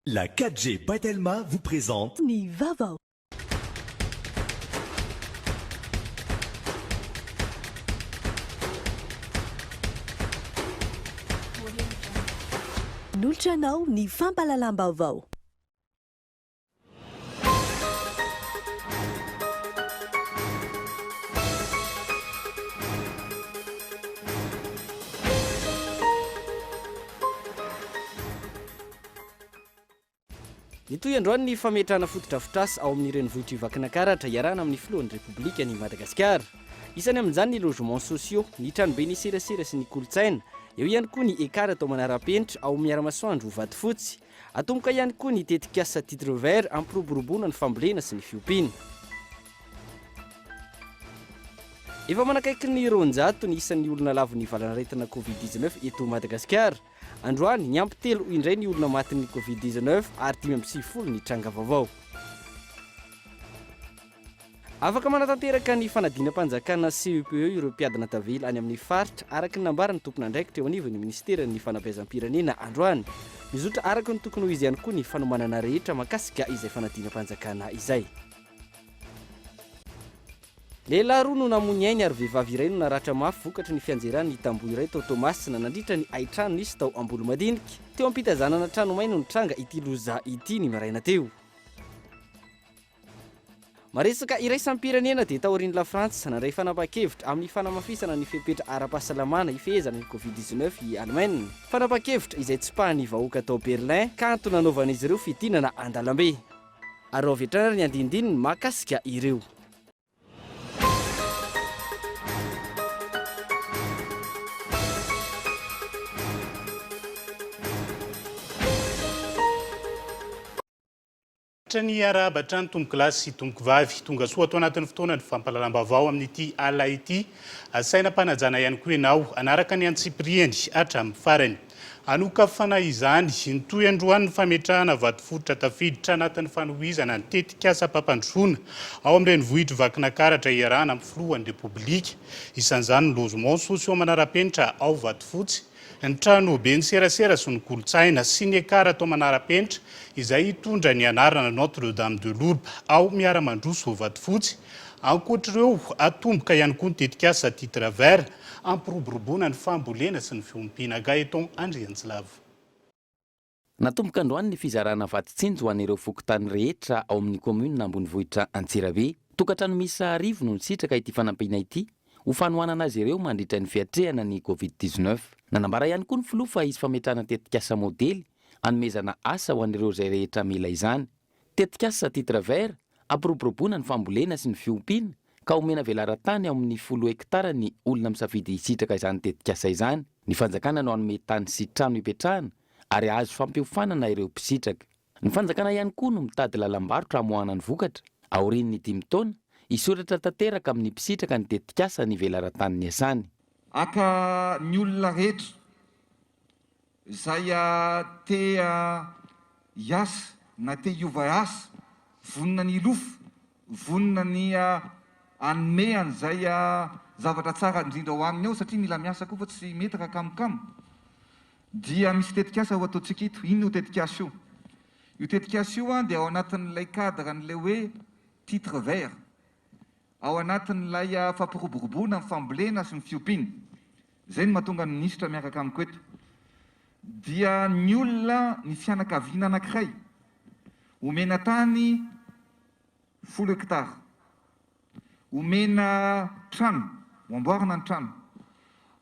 La 4G by Telma vous présente. Ny vaovao. Manolotra anao ny fampahalalam-baovao. Nitohy androany ny fametrahana fotodrafitrasa ao amin'ny renivohitr'i Vakinakaratra iarahana amin'ny filohan'ny Repoblikan'i Madagasikara. Isany amin'izany ny logements sociaux, ny tranoben'ny serasera sy ny kolontsaina, eo ihany koa ny Ekar atao manara-penitra ao Miaramasoandro Vatofotsy. Atomboka ihany koa ny tetikasa Titre Vert hampiroboroboana ny fambolena sy ny fiompiana. Efa manakaiky ny 200 ny isan'ny olona lavon'ny valanaretina Covid 19 eto Madagasikara. Androany, niampy telo indray ny olona matin'ny Covid 19 ary 95 ny tranga vaovao. Afaka manatanteraka ny fanadinam-panjakana CEPE ireo mpiadina tavela any amin'ny faritra, araka ny nambaran'ny tompon'andraikitra eo anivon'ny minisiteran'ny fanabeazam-pirenena androany. Mizotra araka ny tokony ho izy ihany koa ny fanomanana rehetra mahakasika izay fanadinam-panjakana izay. Lehilahy roa no namoy ny ainy ary vehivavy iray no naratra mafy vokatry ny fianjeran'ny tamboho iray tao Toamasina nandritra ny haintrano nisy tao Ambolomadinika. Teo am-pitazanana trano may no nitranga ity loza ity ny maraina teo. Maresaka iraisam-pirenena dia taorian'i Lafrantsa nandray fanapahan-kevitra amin'ny fanamafisana ny fepetra ara-pahasalamana hifehezana ny Covid 19 i Alemaina. Fanapahan-kevitra izay tsipahan'ny vahoaka tao Berlin ka antony nanaovan'izy ireo fidinana an-dalambe. Ary avy hatrany ary ny andinindininy mahakasika ireo. Tratra ny arahaba hatrany tompokolahy sy tompokovavy. Tonga soa ato anatin'ny fotoanan'ny fampahalalam-baovao amin'ity alina ity. Asaina am-panajana ihany koa ianao hanaraka ny antsipiriany hatramin'ny farany. Hanokafana izany, nitohy androany ny fametrahana vatofototra tafiditra anatin'ny fanohizana ny tetikasam-pampandrosoana ao amin'ny renivohitr'i Vakinakaratra iarahana amin'ny filohan'ny Repoblika. Isan'izany ny logements sociaux manara-penitra ao Vatofotsy, Ny Tranoben'ny serasera sy ny kolontsaina sy ny Ekar atao manara-penitra izay hitondra ny anarana Notre Dame de Lourdes ao Miaramandroso Vatofotsy. Ankoatr'ireo, atomboka ihany koa ny tetikasa Titre Vert hampiroboroboana ny fambolena sy ny fiompiana. Gaëtan Andriantsilavo. Natomboka androany ny fizarana vatsy tsinjo ho an'ireo fokontany rehetra ao amin'ny kaominina ambonivohitra Antsirabe. Tokantrano miisa arivo no nisitraka ity fanampiana ity ho fanohanana azy ireo mandritra ny fiatrehana ny Covid 19. Nanambara ihany koa ny filoha fa hisy fametrahana tetikasa modely hanomezana asa ho an'ireo izay rehetra mila izany. Tetikasa Titre Vert, hampiroboroboana ny fambolena sy ny fiompiana ka homena velaran-tany ao amin'ny folo hektara ny olona misafidy hisitraka izany tetikasa izany. Ny fanjakana no hanome tany sy trano hipetrahana ary hahazo fampiofanana ireo mpisitraka. Ny fanjakana ihany koa no mitady lalam-barotra hamoahana ny vokatra. Aorian'ny dimy taona, hisoratra tanteraka amin'ny mpisitraka ny tetikasa ny velaran-tany niasany. Haka ny olona rehetra Izay te hiasa na te hiova asa, vonona ny hilofo, vonona ny hanome an'izay zavatra tsara indrindra ao aminy ao satria mila miasa koa fa tsy mety raha kamokamo, dia misy tetikasa ho ataontsika eto. Inona io tetikasa io? Io tetikasa io dia ao anatin'ilay cadre an'ilay hoe titre vert. Ao anatin'ilay fampiroboroboana ny fambolena sy ny fiompiana, izay no mahatonga ny minisitra miaraka amiko eto, dia ny olona, ny fianakaviana anankiray, omena tany folo hectares, omena trano, ho amboarina ny trano,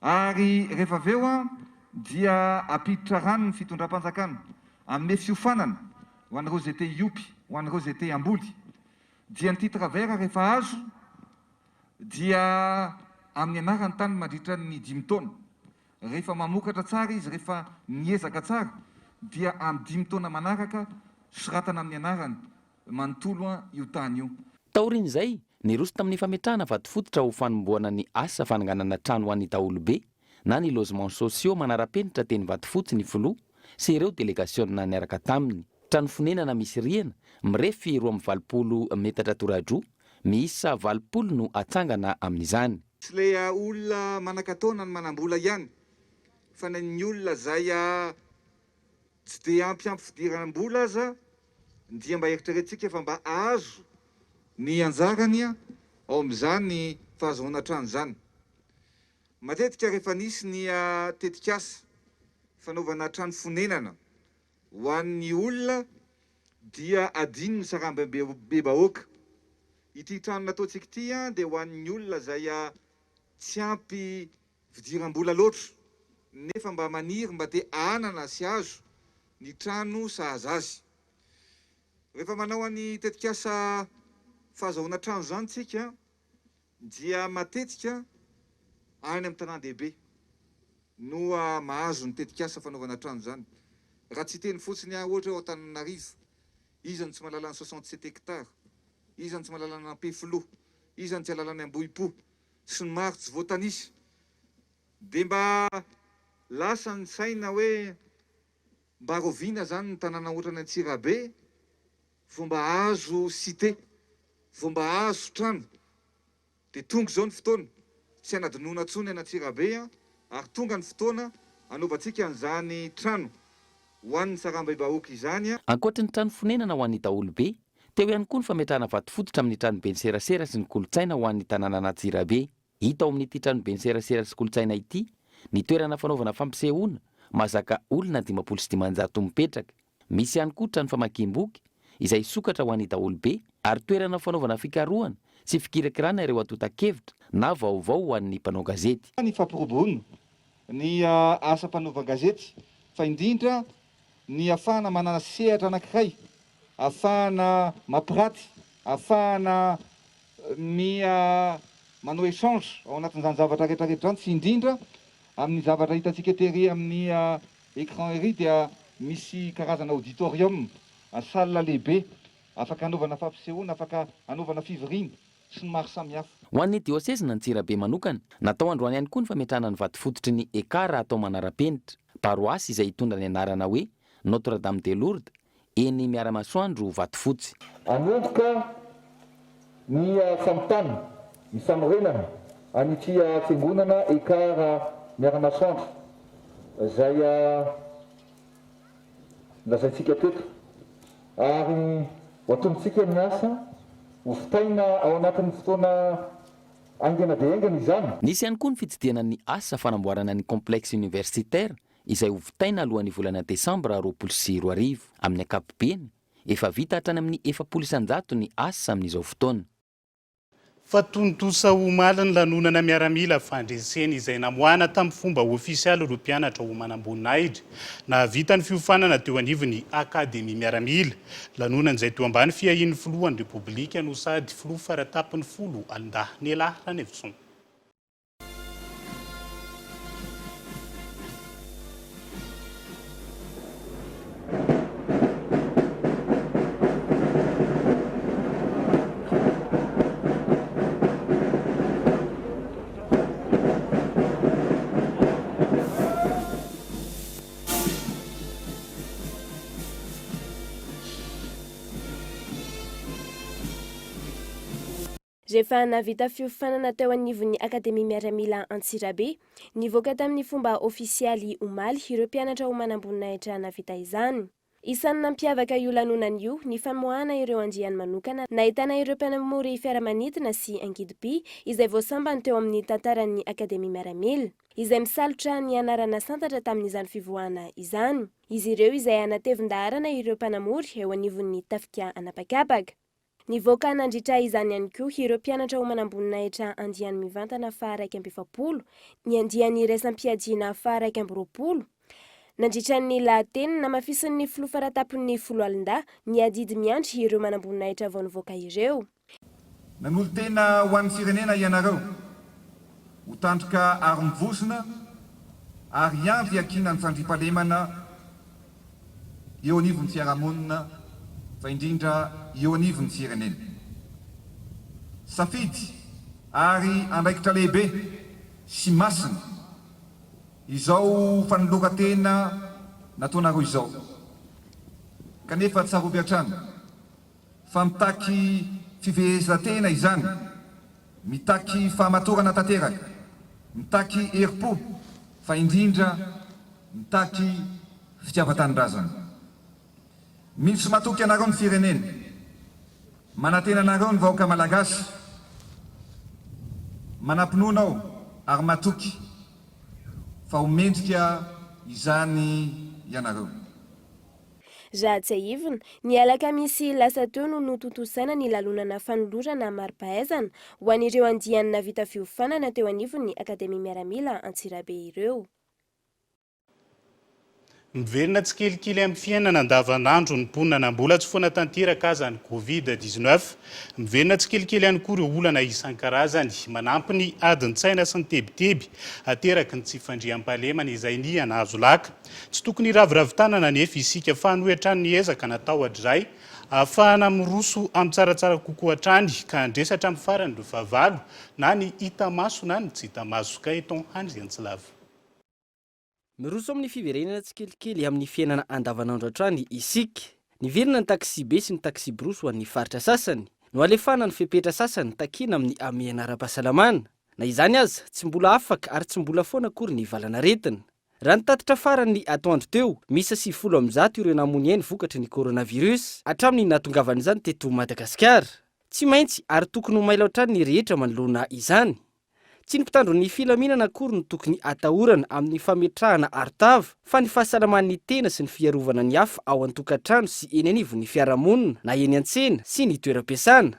ary rehefa avy eo dia ampiditra rano ny fitondram-panjakana, hanome fiofanana ho an'ireo izay te hiompy, ho an'ireo izay te hamboly. Dia ny titre vert rehefa azo dia amin'ny anarany tany mandritra ny dimy taona. Rehefa mamokatra tsara izy, rehefa miezaka tsara dia amin'ny dimy taona manaraka soratana amin'ny anarany manontolo io tany io. Taorian'izay, niroso tamin'ny fametrahana vatofototra ho fanombohana ny asa fananganana trano ho an'ny daholobe na ny logements sociaux manara-penitra teny Vatofotsy ny filoha sy ireo delegasiona niaraka taminy. Trano fonenana misy rihana, mirefy 82 metatra toradroa, miisa 80 no hatsangana amin'izany. Tsy ilay olona manan-katao na ny manam-bola ihany fa na ny olona izay. tsy dia ampy ampy fidiram-bola aza dia mba eritreretintsika fa mba azo ny anjarany ao amin'izany fahazahoana trano izany. Matetika rehefa nisy ny tetikasa fanaovana trano fonenana ho an'ny olona dia adino ny sarambabem-bahoaka. Ity trano nataontsika ity dia ho an'ny olona izay tsy ampy fidiram-bola loatra nefa mba maniry mba te hanana sy hazo ny trano sahaza azy. Rehefa manao any tetikasa fahazahoana trano izany tsika dia matetika any amin'ny tanàn-dehibe no mahazo ny tetikasa fanaovana trano izany. Raha tsy hiteny fotsiny aho ohatra hoe ao Antananarivo, iza no tsy mahalala ny 67 hectares, iza no tsy mahalala an'Ampefiloha, iza no tsy hahalala ny Ambohipo, sy ny maro tsy voatanisa. Dia mba lasa ny saina hoe mba rahoviana izany ny tanàna ohatran'i Antsirabe vao mba azo cité, vao mba azo trano. Dia tonga izao ny fotoana, tsy hanadinoana intsony an'Antsirabe ary tonga ny fotoana hanaovantsika an'izany trano ho an'ny sarambaibahoaka izany. Ankoatry ny trano fonenana ho an'ny daholobe, teo ihany koa ny fametrahana vatofototra amin'ny tranoben'ny serasera sy ny kolontsaina ho an'ny tanànan'Antsirabe. Hita ao amin'ity tranoben'ny serasera sy kolontsaina ity ny toerana fanaovana fampisehoana mahazaka olona 550 mipetraka. Misy ihany koa trano famakiam-boky izay hisokatra ho an'ny daholobe ary toerana fanaovana fikarohana sy fikirakirana ireo antontan-kevitra na vaovao ho an'ny mpanao gazety. Ny fampiroboroana ny asa fanaovan-gazety fa indrindra ny ahafahana manana sehatra anankiray ahafahana mampiraty, ahafahana mi manao échange ao anatin'izany zavatra rehetra rehetra izany sy indrindra amin'ny zavatra hitantsika tery amin'ny écran ery dia misy karazana auditorium, salle lehibe afaka hanaovana fampisehoana, afaka hanaovana fivoriana sy ny maro samihafa. Ho an'ny diosezin'Antsirabe manokana, natao androany ihany koa ny fametrahana ny vatoFototry ny Ekar atao manara-penitra, paroasy izay hitondra ny anarana hoe Notre Dame de Lourdes, eny Miaramasoandro Vatofotsy. Hanomboka ny famitana ny fanorenana an'ity fiangonana Ekar Miaramasoandro izay nolazaintsika teto ary ho atombontsika ny asa ho vitaina ao anatin'ny fotoana haingana dia haingana izany. Nisy ihany koa ny fitsidihana ny asa fanamboarana ny complexe universitaire izay ho vitaina alohan'ny volana desambra 2020. Amin'ny ankapobeny, efa vita hatrany amin'ny 40% ny asa amin'izao fotoana. Fa tontosa omaly ny lanonana miaramila fandresena izay namoahana tamin'ny fomba ofisialy ireo mpianatra ho manamboninahitra nahavita ny fiofanana teo anivon'ny Akademia Miaramila. Lanonana izay teo ambany fiahian'ny filohan'ny Repoblika no sady filoha faratapony foloalindahy Nela Ranaivoson. Rehefa nahavita fiofanana teo anivon'ny Akademia Miaramila Antsirabe, nivoaka tamin'ny fomba ofisialy omaly ireo mpianatra ho manamboninahitra nahavita izany. Isan'ny nampiavaka io lanonana io ny famoahana ireo andiany manokana nahitana ireo mpanamory fiaramanidina sy angidim-by izay vao sambany teo amin'ny tantaran'ny Akademia Miaramila, izay misalotra ny anarana santatra tamin'izany fivoahana izany. Izy ireo izay hanatevin-daharana ireo mpanamory eo anivon'ny tafika an'habakabaka. Nivoaka nandritra izany ihany koa ireo mpianatra ho manamboninahitra andiany mivantana faha-41, ny andiany iraisam-piadiana faha-21. Nandritra ny lahateny namafisin'ny filoha faratapon'ny foloalindahy ny adidy miandry ireo manamboninahitra vao nivoaka ireo. Nanolo-tena ho an'ny firenena ianareo, ho tandroka arom-bozona ary hiandry hiakiana ny fandriampahalemana eo anivon'ny fiarahamonina fa indrindra eo anivon'ny firenena. Safidy ary andraikitra lehibe sy masina izao fanoloran-tena nataonareo izao. Kanefa tsarovy hatrany fa mitaky fifehezan-tena izany, mitaky fahamatorana tanteraka, mitaky herim-po fa indrindra mitaky fitiavan-tanindrazana. Mino sy matoky anareo ny firenena. Manantena anareo ny vahoaka Malagasy. Manam-pinoana aho ary matoky fa ho mendrika izany ianareo. Raha tsiahivina, ny alakamisy lasa teo no notontosaina ny lalonana fanolorana mari-pahaizana ho an'ireo andiany nahavita fiofanana teo anivon'ny Akademia Miaramila Antsirabe ireo. Miverina tsikelikely amin'ny fiainana andavanandro ny mponina na mbola tsy foana tanteraka aza ny Covid 19. Miverina tsikelikely ihany koa ireo olana isan-karazany manampy ny adin-tsaina sy ny tebiteby ateraky ny tsy fandriampahalemana izay niha nahazo laka. Tsy tokony hiraviravy tanana anefa isika fa hanohy hatrany ny ezaka natao hatrizay ahafahana miroso amin'ny tsaratsara kokoa hatrany ka handresy hatramin'ny farany ireo fahavalo na ny hita maso na ny tsy hita maso. Gaëtan Andriantsilavo. Miroso amin'ny fiverenana tsikelikely amin'ny fiainana andavanandro hatrany isika. Niverina ny taksibe sy ny taksibrosy ho an'ny faritra sasany. Nohalefahana ny fepetra sasany takiana amin'ny hamehana ara-pahasalamana. Na izany aza, tsy mbola afaka ary tsy mbola foana akory ny valanaretina. Raha ny tatitra farany atoandro teo, miisa 190 ireo namoy ainy vokatry ny coronavirus, hatramin'ny nahatongavan'izany teto Madagasikara. Tsy maintsy ary tokony ho mailo hatrany ny rehetra manoloana izany. Tsy ny mpitandro ny filaminana akory no tokony atahorana amin'ny fametrahana arotava fa ny fahasalaman'ny tena sy ny fiarovana ny hafa ao an-tokantrano sy eny anivon'ny fiarahamonina na eny an-tsena sy ny toeram-piasana.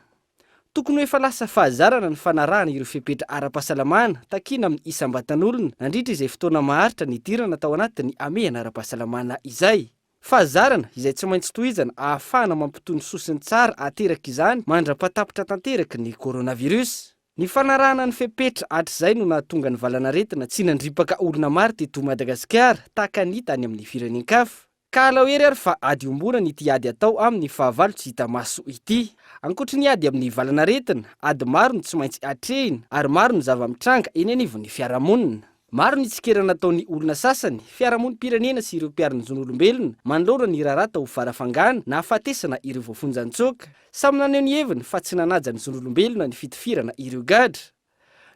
Tokony ho efa lasa fahazarana ny fanarahana ireo fepetra ara-pahasalamana takiana amin'ny isam-batan'olona nandritra izay fotoana maharitra nidirana tao anatin'ny hamehana ara-pahasalamana izay. Fahazarana izay tsy maintsy tohizana ahafahana mampitony soa sy ny tsara aterak'izany mandra-pahatapitra tanteraka ny coronavirus. Ny fanarahana ny fepetra hatrizay no nahatonga ny valanaretina tsy nandripaka olona maro teto Madagasikara tahaka ny hita any amin'ny firenen-kafa. Ka alao hery ary fa ady iombonana ity ady atao amin'ny fahavalo tsy hita maso ity. Ankoatry ny ady amin'ny valanaretina, ady maro no tsy maintsy atrehina ary maro ny zava-mitranga eny anivon'ny fiarahamonina. Maro ny tsikera nataon'ny olona sasany, fiarahamonim-pirenena sy ireo mpiaro ny zon'olombelona manoloana ny raharaha tao Farafangana nahafatesana ireo voafonja nitsoaka. Samy naneho ny heviny fa tsy nanaja ny zon'olombelona ny fitifirana ireo gadra.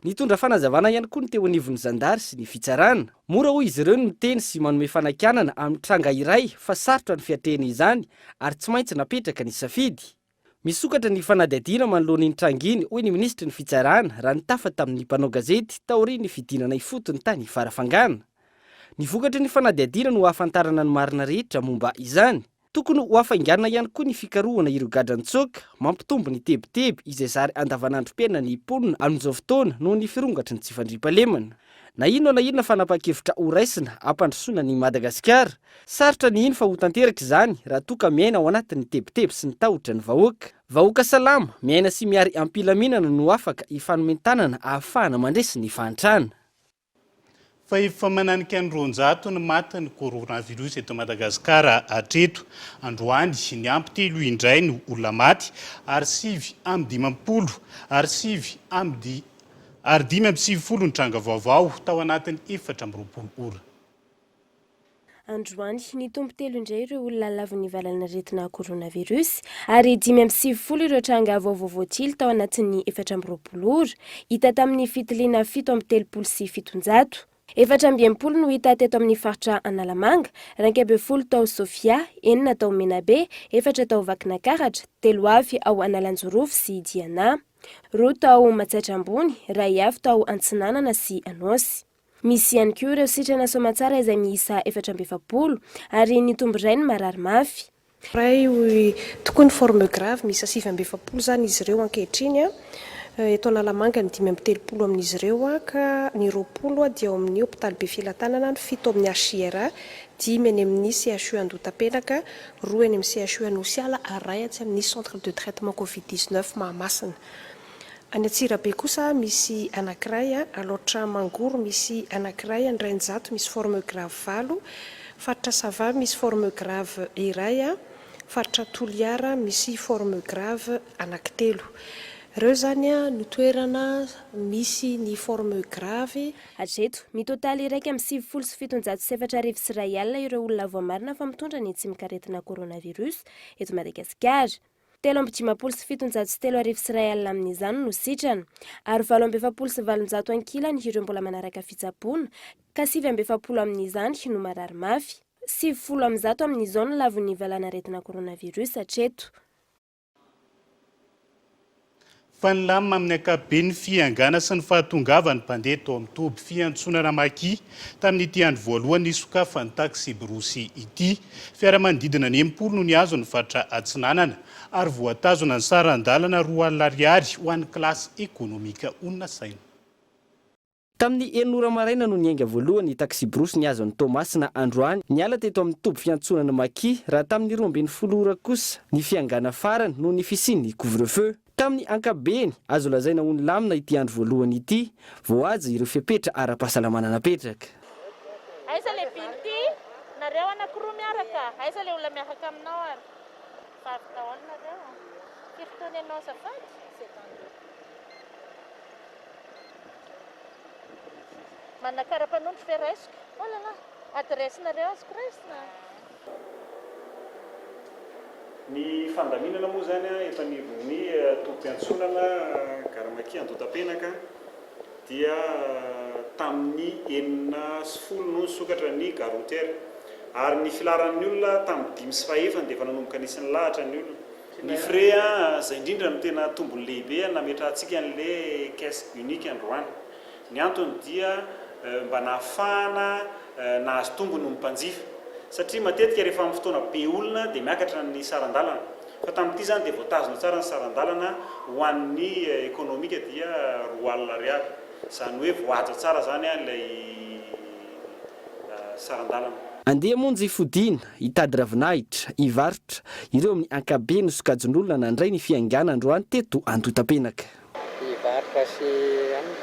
Nitondra fanazavana ihany koa ny teo anivon'ny zandary sy ny fitsarana. Mora hoy izy ireo ny miteny sy manome fanakianana amin'ny tranga iray fa sarotra ny fiatrehana izany ary tsy maintsy napetraka ny safidy. Misokatra ny fanadihadiana manoloana iny tranga iny hoy ny minisitry ny fitsarana raha nitafa tamin'ny mpanao gazety taorian'ny fidinana ifotony tany Farafangana. Ny vokatry ny fanadihadiana no hahafantarana ny marina rehetra momba izany. Tokony ho hafainganina ihany koa ny fikarohana ireo gadra nitsoaka, mampitombo ny tebiteby izay zary andavanandrom-piainan'ny mponina amin'izao fotoana noho ny firongatry ny tsy fandriampahalemana. Na inona na inona fanapahan-kevitra horaisina hampandrosoana an'i Madagasikara, sarotra ny hino fa ho tanteraka izany raha toa ka miaina ao anatin'ny tebiteby sy ny tahotra ny vahoaka. Vahoaka salama, miaina sy mihary am-pilaminana no afaka hifanomen-tanana ahafahana mandresy ny fahantrana. Fa efa mananika ny 200 ny matin'ny coronavirus eto Madagasikara hatreto. Androany, niampy telo indray ny olona maty ary 59 ary sivy amby ary 95 ny tranga vaovao tao anatin'ny 24 ora. Androany, nitombo telo indray ireo olona lavon'ny valanaretina coronavirus ary 95 ireo tranga vaovao voatily tao anatin'ny 24 ora, hita tamin'ny fitiliana 737. 64 no hita teto amin'ny faritra Analamanga, 11 tao Sofia, enina tao Menabe, efatra tao Vakinakaratra, telo avy ao Analanjirofo sy Diana, roa tao Matsiatra Ambony, iray avy tao Antsinanana sy Anôsy. Misy ihany koa ireo sitrana soamatsara izay miisa 44 ary nitombo iray ny marary mafy. Iray tokoa ny forme grave, miisa 49 izany izy ireo ankehitriny. Eto Analamanga ny 35 amin'izy ireo ka ny 20 dia ao amin'ny hopitaly Befelatanana, ny fito ao amin'ny HJRA, dimy any amin'ny CHU Andohatapenaka, roa eny amin'ny CHU Anosiala ary iray atsy amin'ny Centre de traitement Covid 19 Mahamasina. Any Antsirabe kosa misy anankiray, Alaotra Mangoro misy anankiray, Andrainjato misy forme grave valo, Faritra Sava misy forme grave iray, Faritra Toliara misy forme grave anankitelo. Ireo izany no toerana misy ny forme grave. Hatreto, mitotaly 1791 ireo olona voamarina fa mitondra ny tsimokaretina coronavirus eto Madagasikara. 3753 amin'izany no sitrana, ary 848 ankilany ireo mbola manaraka fitsaboana, ka 49 amin'izany no marary mafy. 190 amin'izao no lavon'ny valanaretina coronavirus hatreto. Fa nilamina amin'ny ankapobeny ny fiangana sy ny fahatongavan'ny mpandeha tao amin'ny toby fiantsonana Maki tamin'ity andro voalohany nisokafan'ny taksiborosy ity. Fiara manodidina ny 60 no nihazo ny faritra Atsinanana ary voatazona ny saran-dalana 20 ariary ho an'ny kilasy ekonomika Onasaina. Tamin'ny enina ora maraina no niainga voalohany ny taksiborosy nihazo an'i Toamasina androany, niala teto amin'ny toby fiantsonana Maki, raha tamin'ny 12 ora kosa ny fiangana farany noho ny fisian'ny couvre-feu. Tamin'ny ankapobeny, azo lazaina ho nilamina ity andro voalohany ity, voahaja ireo fepetra ara-pahasalamana napetraka. Aiza le Binty? Nareo anakiroa miaraka? Aiza le olona miaraka aminao ary? Vavy daholo nareo a! Firy taona ianao azafady? Manana kara-panondro ve raisiko? Oh là là! Adresse-nareo azoko raisina? Ny fandaminana moa izany eto anivon'ny tobim-piantsonana Gara Maki Andohatapenaka dia tamin'ny 10:06 no nisokatra ny gare routière ary ny filaharan'ny olona tamin'ny dimy sy fahefany dia efa nanomboka nisy nilahatra ny olona. Ny frais izay indrindra no tena tombony lehibe nametrahantsika an'ilay caisse unique androany. Ny antony dia mba nahafahana nahazo tombony ny mpanjifa. Satria matetika rehefa amin'ny fotoana be olona dia miakatra ny saran-dalana. Fa tamin'ity izany dia voatazona tsara ny saran-dalana ho an'ny ekonomika dia 20 ariary. Izany hoe voahaja tsara izany ilay saran-dalana. Andeha hamonjy fodiana, hitady ravinahitra, hivarotra, ireo amin'ny ankapobeny sokajin'olona nandray ny fiaingàna androany teto Andohatapenaka. Hivarotra sy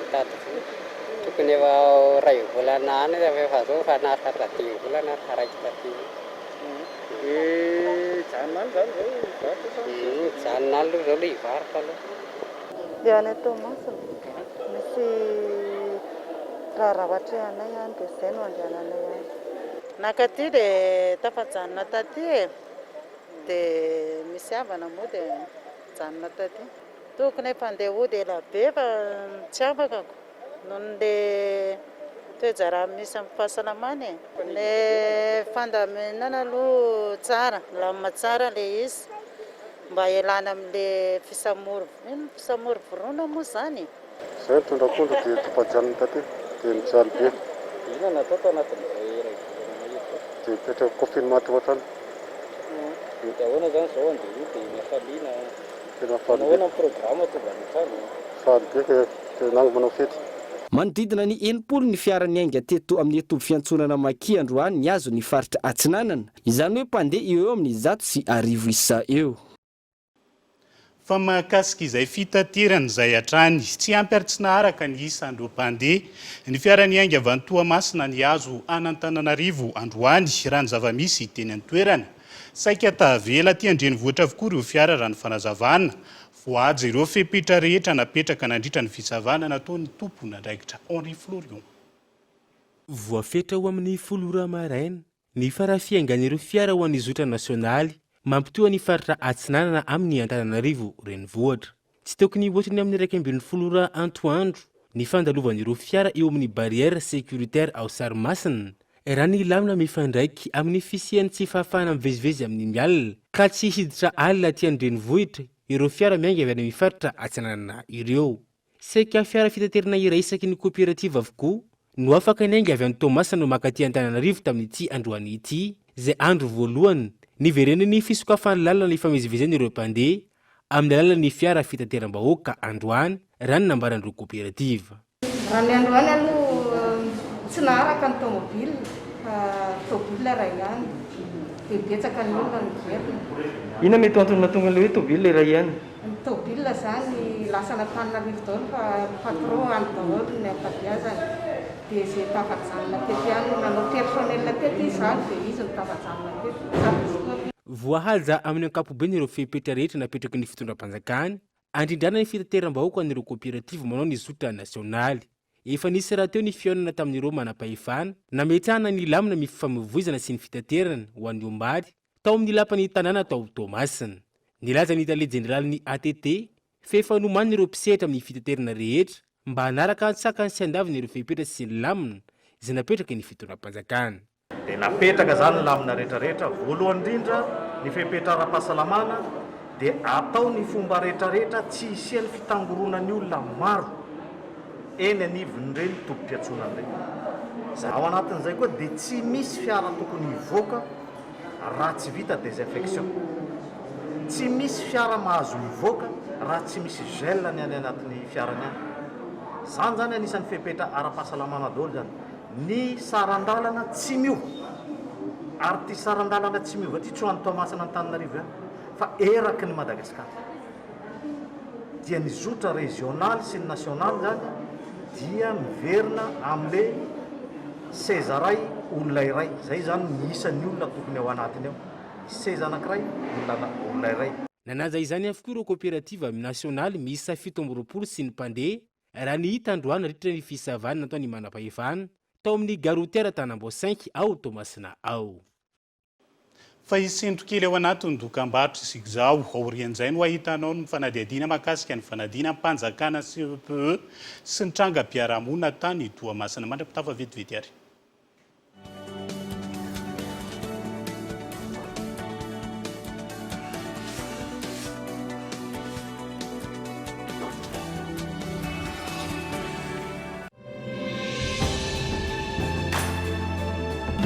hitady vola. Tokony efa ho iray volana any fa efa zao efa nahatratra dimy volana ary raikitra aty mihitsy. Dia hijanona any izany izao hivarotra sa? Hijanona any aloha izao aloha hivarotra aloha. Dia any Toamasina, misy raharaha atrehanay any dia izay no andehananay any. Nankaty dia tafajanona taty e, dia misy havana moa dia nijanona taty. Tokony efa handeha hody ela be fa tsy afaka ko noho ny le toe-jaraha misy amin'ny fahasalamana e. Ny fandaminana aloha tsara, milamina tsara le izy mba hialana amin'le fisamoro, inona fisamorovoroana moa zany e? Zay nitondra akondro dia topajanona taty dia nijaly be. Inona no atao tao anatin'izay iray volana mahery izay? Dia mipetraka confinement tao an-trano. Dia ahoana izany izao andeha hody ny hafaliana? Tena faly be. Ahoana ny programa tonga any an-trano? Faly be ka tena any manao fety. Manodidina ny 60 ny fiara niainga teto amin'ny toby fiantsonana Maki androany nihazo ny faritra Atsinanana, izany hoe mpandeha eo eo amin'ny 101 isa eo. Fa mahakasika izay fitaterana izay hatrany, tsy ampy ary tsy naharaka ny isan'ireo mpandeha ny fiara niainga avy any Toamasina nihazo an'Antananarivo androany, raha ny zava-misy teny an-toerana. Saika tavela aty an-drenivohitra avokoa ireo fiara raha ny fanazavana. Voahaja ireo fepetra rehetra napetraka nandritra ny fisavana nataon'ny tompon'andraikitra Henri Florion. Voafetra ho amin'ny folo ora maraina ny fara fiaingan'ireo fiara ho an'ny zotra nasionaly mampitohy ny faritra Atsinanana amin'ny Antananarivo renivohitra. Tsy tokony hihoatra ny amin'ny 11 ora antoandro ny fandalovan'ireo fiara eo amin'ny barrière sécuritaire ao Sarimasina, raha ny lamina mifandraika amin'ny fisian'ny tsy fahafahana mivezivezy amin'iny alina, ka tsy hiditra alina aty an-drenivohitra ireo fiara miainga avy any amin'ny faritra Atsinanana ireo. Saika fiara fitaterana iray isaky ny koperativa avokoa no afaka niainga avy any Toamasina no mankaty Antananarivo tamin'ity androany ity, izay andro voalohany niverenan'ny fisokafan'ny lalana ifamezivezen'ireo mpandeha amin'ny alalan'ny fiara fitateram-bahoaka androany, raha ny nambaran'ireo koperativa. Raha ny androany aloha tsy naharaka ny tomobile fa tobile iray ihany dia betsaka ny olona niverina. Inona mety ho antony mahatonga an'ilay hoe tobile iray ihany? Ny tobile zany lasa an'Antananarivo daholo fa ny patron any daholo ny ankabeazany dia ze tafajanona teto ihany nanao personnel teto izy zany dia izy no tafajanona teto sady Voahaja amin'ny ankapobeny ireo fepetra rehetra napetraky ny fitondram-panjakana handrindrana ny fitateram-bahoaka an'ireo koperativa manao ny zotra nasionaly. Efa nisy rahateo ny fihaonana tamin'ireo manam-pahefana nametrahana ny lamina mifamoivoizana sy ny fitaterana ho an'ny omaly tao amin'ny lapan'ny tanàna tao Toamasina. Nilaza ny tale jeneralin'ny ATT fa efa nomanina ireo mpisehatra amin'ny fitaterana rehetra mba hanaraka an-tsakany sy an-daviny ireo fepetra sy ny lamina izay napetraky ny fitondram-panjakana. Dia napetraka izany ny lamina rehetra rehetra, voalohany indrindra ny fepetra ara-pahasalamana dia atao ny fomba rehetra rehetra tsy hisian'ny fitangoronan'ny olona maro eny anivon'ireny tobim-piantsonana ireny. Ao anatin'izay koa dia tsy misy fiara tokony hivoaka raha tsy vita désinfection. Tsy misy fiara mahazo mivoaka raha tsy misy gel ny any anatin'ny fiarany any. Izany izany anisan'ny fepetra ara-pahasalamana daholo izany. Ny saran-dalana tsy miova. Ary ity saran-dalana tsy miova ity tsy ho an'i Toamasina Antananarivo ihany fa eraky ny Madagasikara. Dia ny zotra rezionaly sy ny nasionaly izany dia miverina amin'ilay seza iray olona iray. Izay izany ny isan'ny olona tokony ao anatiny ao. Ny seza anankiray olona olona iray. Nanaja izany avokoa ireo koperativa nasionaly miisa 27 sy ny mpandeha Raha ny hita androany nandritra ny fisavana nataon'ny manam-pahefana tao amin'ny gare routière Tanambao cinq ao Toamasina ao. Fa hisento kely ao anatin'ny dokambarotra isika izao. Aorian'izay no ahitanao ny fanadihadiana mahakasika ny fanadinam-panjakana CEPE sy ny trangam-piarahamonina tany Toamasina. Mandra-pitafa vetivety ary.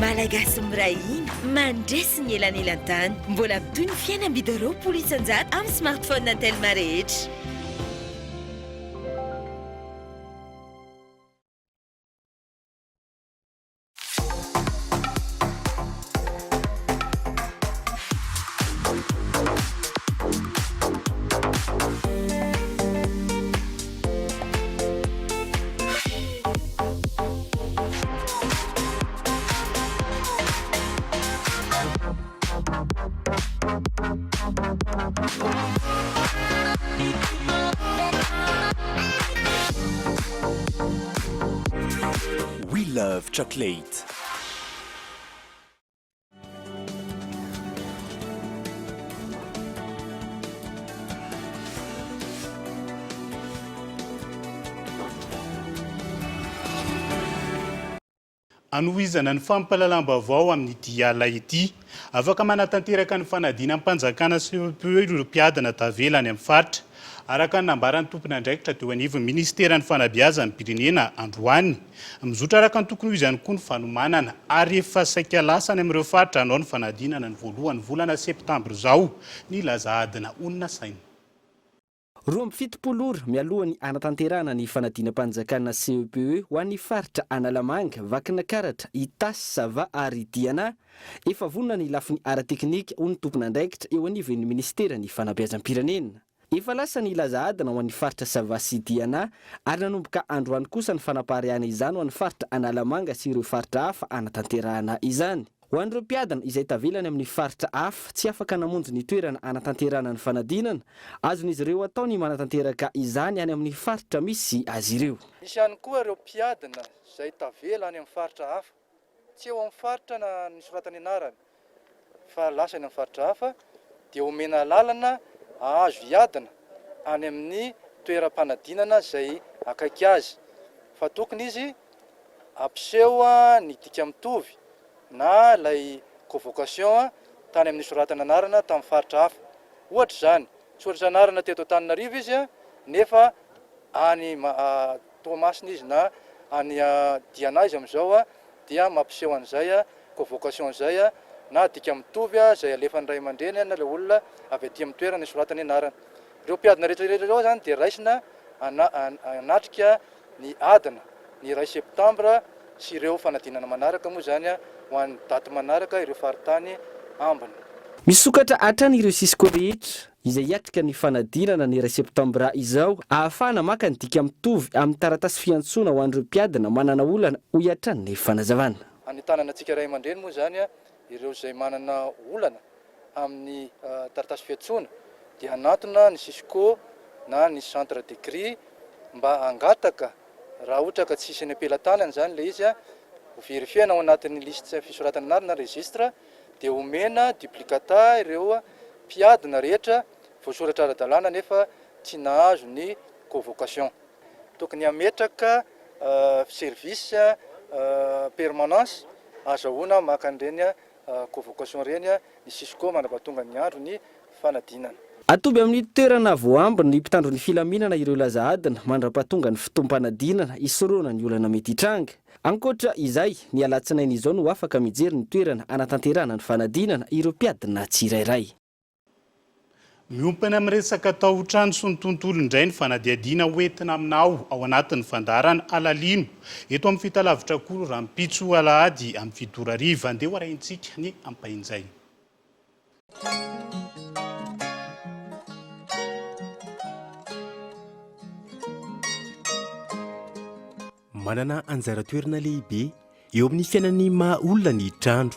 Malagasy miray hina, mandresy ny elanelan-tany. Mbola mitohy ny fihenam-bidy 20% amin'ny smartphone Telma rehetra. We love chocolate. Hanohizana ny fampahalalam-baovao amin'ity alina ity. Afaka manatanteraka ny fanadinam-panjakana CEPE ireo mpiadina tavela any amin'ny faritra, araka ny nambaran'ny tompon'andraikitra teo anivon'ny minisiteran'ny Fanabeazam-pirenena androany. Mizotra araka ny tokony ho izy ihany koa ny fanomanana ary efa saika lasa any amin'ireo faritra hanao ny fanadinana ny voalohan'ny volana septambra izao ny laza adina honina saina. 72 ora mialohan'ny hanatanterahana ny fanadinam-panjakana CEPE ho an'ny faritra Analamanga, Vakinakaratra, Itasy, Sava ary Diana. Efa vonona ny lafiny ara-teknika, hoy ny tompon'andraikitra eo anivon'ny minisiteran'ny Fanabeazam-pirenena. Efa lasa ny laza adina ho an'ny faritra Sava sy Diana ary nanomboka androany kosa ny fanapariahana izany ho an'ny faritra Analamanga sy ireo faritra hafa hanatanterahana izany. Ho an'ireo mpiadina izay tavela any amin'ny faritra hafa tsy afaka namonjy ny toerana hanatanterahana ny fanadinana, azon'izy ireo atao ny manatanteraka izany any amin'ny faritra misy azy ireo. Misy ihany koa ireo mpiadina izay tavela any amin'ny faritra hafa, tsy eo amin'ny faritra na nisoratany anarana fa lasa any amin'ny faritra hafa, dia omena alalana hahazo hiadina any amin'ny toeram-panadinana izay akaiky azy, fa tokony izy hampiseho ny dika mitovy na ilay convocation tany amin'ny soratana anarana tamin'ny faritra hafa. Ohatra izany, soratra anarana teto Antananarivo izy nefa any Toamasina izy na any Diana izy amin'izao dia mampiseho an'izay convocation izay na dika mitovy izay alefan'ny ray aman-dreny na ilay olona avy aty amin'ny toerana isoratany anarana. Ireo mpiadina rehetra rehetra ireo izany dia raisina hanatrika ny adina ny iray septambra sy ireo fanadinana manaraka moa izany ho an'ny daty manaraka ireo faritany ambiny. Misokatra hatrany ireo Cisco rehetra izay hiatrika ny fanadinana ny iray septambra izao ahafahana maka ny dika mitovy amin'ny taratasy fiantsoana ho an'ireo mpiadina manana olana, hoy hatrany ny fanazavana. Hanentanana antsika ray aman-dreny moa izany ireo izay manana olana amin'ny taratasy fiantsoana dia hanatona ny Cisco na ny centre de cri mba hangataka raha ohatra ka tsisy eny am-pelatanany izany ilay izy ho verifier-na ao anatin'ny lisitra fisoratana anarana na registre dia omena duplicata ireo mpiadina rehetra voasoratra ara-dalàna nefa tsy nahazo ny convocation. Tokony hametraka service permanence. azahoana maka an'ireny convocation ireny ny Cisco mandrapatonga ny andro ny fanadinana. Atoby amin'ny toerana voambina ny mpitandro ny filaminana ireo laza adina mandrapatonga ny fotoam-panadinana hisorohana ny olana mety hitranga. Ankoatra izay, ny alatsinainy izao no afaka mijery ny toerana hanatanterahana ny fanadinana ireo mpiadina tsirairay. Miompana amin'ny resaka taotrano sy ny tontolo indray ny fanadihadiana hoentina aminao ao anatin'ny fandaharana Alalino eto amin'ny Fitalavitra Kolo rahampitso alahady amin'ny 7 ora hariva. Andeha ho arahintsika ny ampahinjay. Manana anjara toerana lehibe eo amin'ny fiainan'ny maha olona ny trano,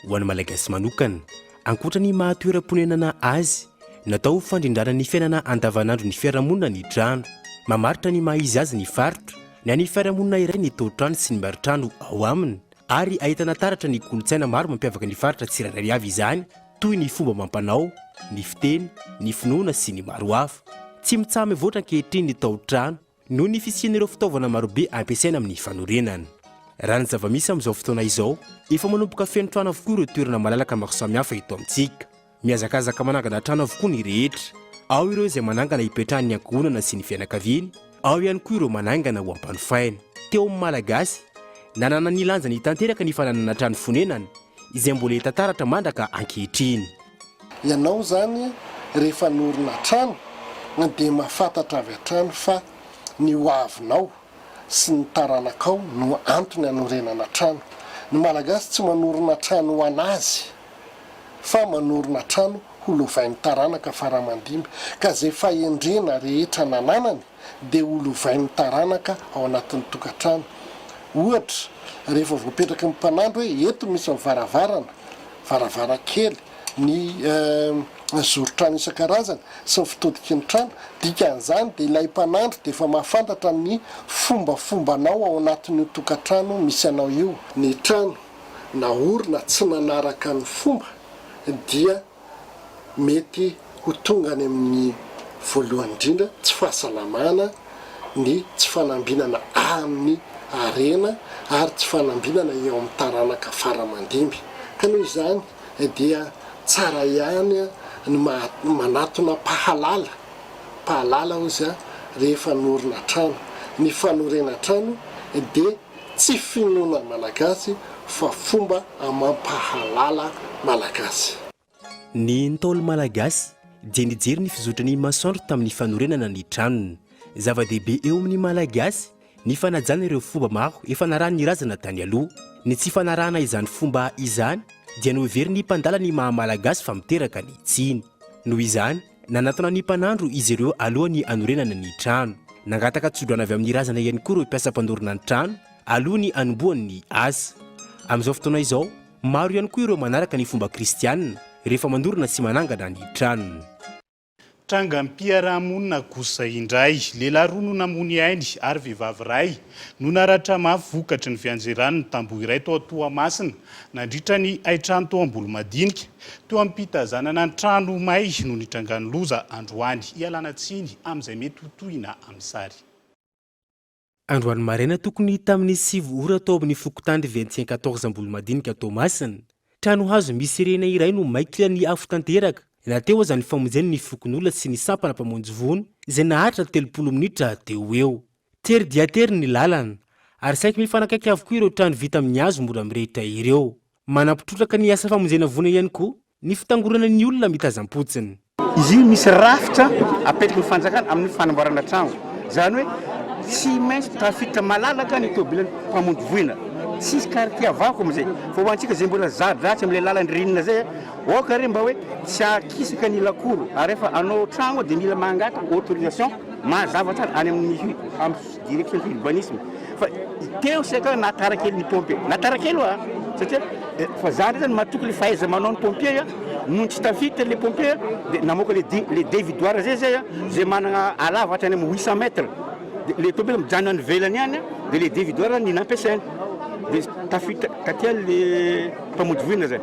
ho an'ny Malagasy manokana. Ankoatra ny maha toeram-ponenana azy, natao ho fandrindrana ny fiainana andavanandro ny fiarahamonina ny trano. Mamaritra ny maha izy azy ny faritra, ny an'ny fiarahamonina iray ny taotrano sy ny maritrano ao aminy, ary ahitana taratra ny kolontsaina maro mampiavaka ny faritra tsirairay avy izany, toy ny fomba amam-panao, ny fiteny, ny finoana sy ny maro hafa. Tsy mitsaha-mivoatra ankehitriny ny taotrano. Noho ny fisian'ireo fitaovana marobe ampiasaina amin'ny fanorenana. Raha ny zava-misy amin'izao fotoana izao, efa manomboka feno trano avokoa ireo toerana malalaka maro samihafa eto amintsika. Mihazakazaka manangana trano avokoa ny rehetra. Ao ireo izay manangana hipetrahan'ny ankohonana sy ny fianakaviany, ao ihany koa ireo manangana ho ampanofaina. Teo amin'ny Malagasy, nanana ny lanjany tanteraka ny fananana trano fonenana, izay mbola hita taratra mandraka ankehitriny. Ianao izany rehefa hanorina trano dia mahafantatra avy hatrany fa ny ho avinao sy ny taranakao no antony hanorenana trano. Ny Malagasy tsy manorina trano ho an'azy fa manorina trano ho lovain'ny taranaka faramandimby ka izay fahendrena rehetra nananany dia ho lovain'ny taranaka ao anatin'ny tokantrano. Ohatra, rehefa voapetraky ny mpanandro hoe eto misy ny varavarana, varavarankely, ny zoron-trano isan-karazany sy ny fitodiky ny trano, dikan'izany dia ilay mpanandro dia efa mahafantatra ny fombafombanao ao anatin'io tokantrano misy anao io. Ny trano naorina tsy nanaraka ny fomba dia mety ho tonga any amin'ny voalohany indrindra tsy fahasalamana, ny tsy fanambinana amin'ny harena ary tsy fanambinana eo amin'ny taranaka fara aman-dimby. Ka noho izany dia tsara ihany ny manatona mpahalala, mpahalala hozy aho, rehefa hanorina trano. Ny fanorenan-trano dia tsy finoana malagasy fa fomba amam-pahalala malagasy. Ny Ntaolo malagasy dia nijery ny fizotran'ny masoandro tamin'ny fanorenana ny tranony. Zava-dehibe eo amin'ny Malagasy ny fanajana ireo fomba maro efa narahan'ny razana tany aloha. Ny tsy fanarahana izany fomba izany dia noheverin'ny mpandala ny maha Malagasy fa miteraka ny tsiny. Noho izany, nanatona ny mpanandro izy ireo alohan'ny hanorenana ny trano. Nangataka tsodrano avy amin'ny razana ihany koa ireo mpiasa mpanorina ny trano alohan'ny hanombohany ny asa. Amin'izao fotoana izao, Maro ihany koa ireo manaraka ny fomba kristianina rehefa manorina sy manangana ny tranony. Trangam-piarahamonina kosa indray. Lehilahy roa no namoy ainy ary vehivavy iray no naratra mafy vokatry ny fianjeran'ny tamboho iray tao Toamasina nandritra ny haintrano tao Ambolomadinika. Teo am-pitazanana ny trano may no nitrangan'ny loza androany. Ialana tsiny amin'izay mety ho tohina amin'ny sary. Androany maraina tokony tamin'ny 9 ora tao amin'ny fokontany 21 quatorze Ambolomadinika Toamasina. Trano hazo misy rihana iray no maika ny afo tanteraka na teo aza ny famonjena ny fokonolona sy ny sampana mpamonjy vono izay naharitra 30 minitra teo ho eo. Tery dia tery ny lalana ary saiky mifanakaiky avokoa ireo trano vita amin'ny hazo mora mirehitra ireo. Manampy trotraka ny asa famonjena voina ihany koa ny fitangorana ny olona mitazam-potsiny. Izy io misy rafitra apetraky ny fanjakana amin'ny fanamboarana trano, izany hoe tsy maintsy tafiditra malalaka ny tomobilan'ny mpamonjy voina, tsisy quartier avako amin'izay, fa ho antsika izay mbola za-dratsy amin'ilay lalan-dririnina izay, aoka re mba hoe tsy hakisaka ny lakoro, ary rehefa hanao trano dia mila mangataka autorisation mazava tsara any amin'ny direction ny urbanisme. Fa teo saika nahatara kely ny pompier, nahatara kely hoa satria fa za ndray zany matoky le fahaiza manao ny pompier a, nony tsy tafiditra le pompier de namoaka le le dévidoir zay zay a, zay managna halava hatrany amin'ny 800 mètres, de le pompier mijanona any ivelany any a, de le dévidoir ny nampiasainy, de tafiditra taty le mpamonjy voina zay.